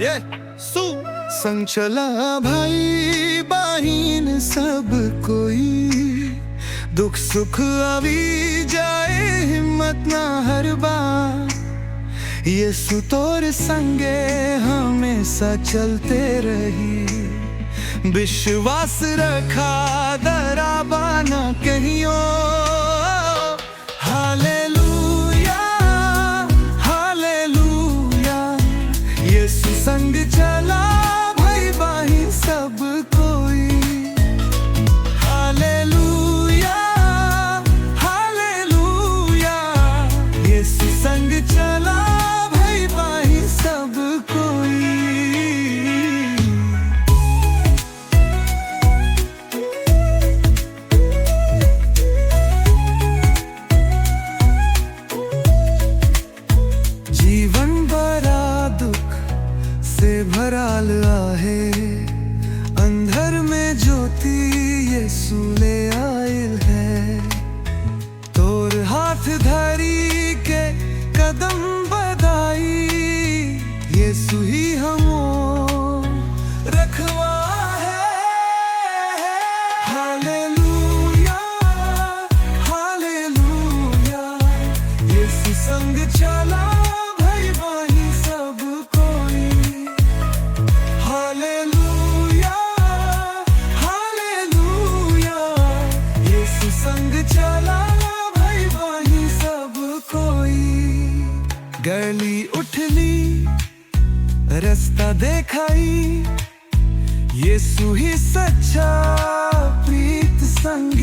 येसु। संग चला भाई बहिन सब कोई, दुख सुख आवी जाए, हिम्मत ना हरबा। यीशु तोर संगे हमेशा चलते रही। विश्वास रखा, डराबा ना कहियो। हालेलुया, हालेलुया, यीशु संग चला भाई बहिन सब कोई। हालेलुया, हालेलुया, यीशु संग चला भाई बहिन सब कोई। जीवन बड़ा दुख से भराल आहे, अंधर में ज्योति यीशु ले आयल है। तोर हाथ धरी के कदम बढ़ाई, यीशु ही हमो रखवा है। हालेलुया, हालेलुया, यीशु संग चला भाई बहिन सब कोई। हालेलुया, हालेलुया, यीशु संग चला भाई बहिन सब कोई। गली उठली, रास्ता देखाई, यीशु ही सच्चा प्रीत संग।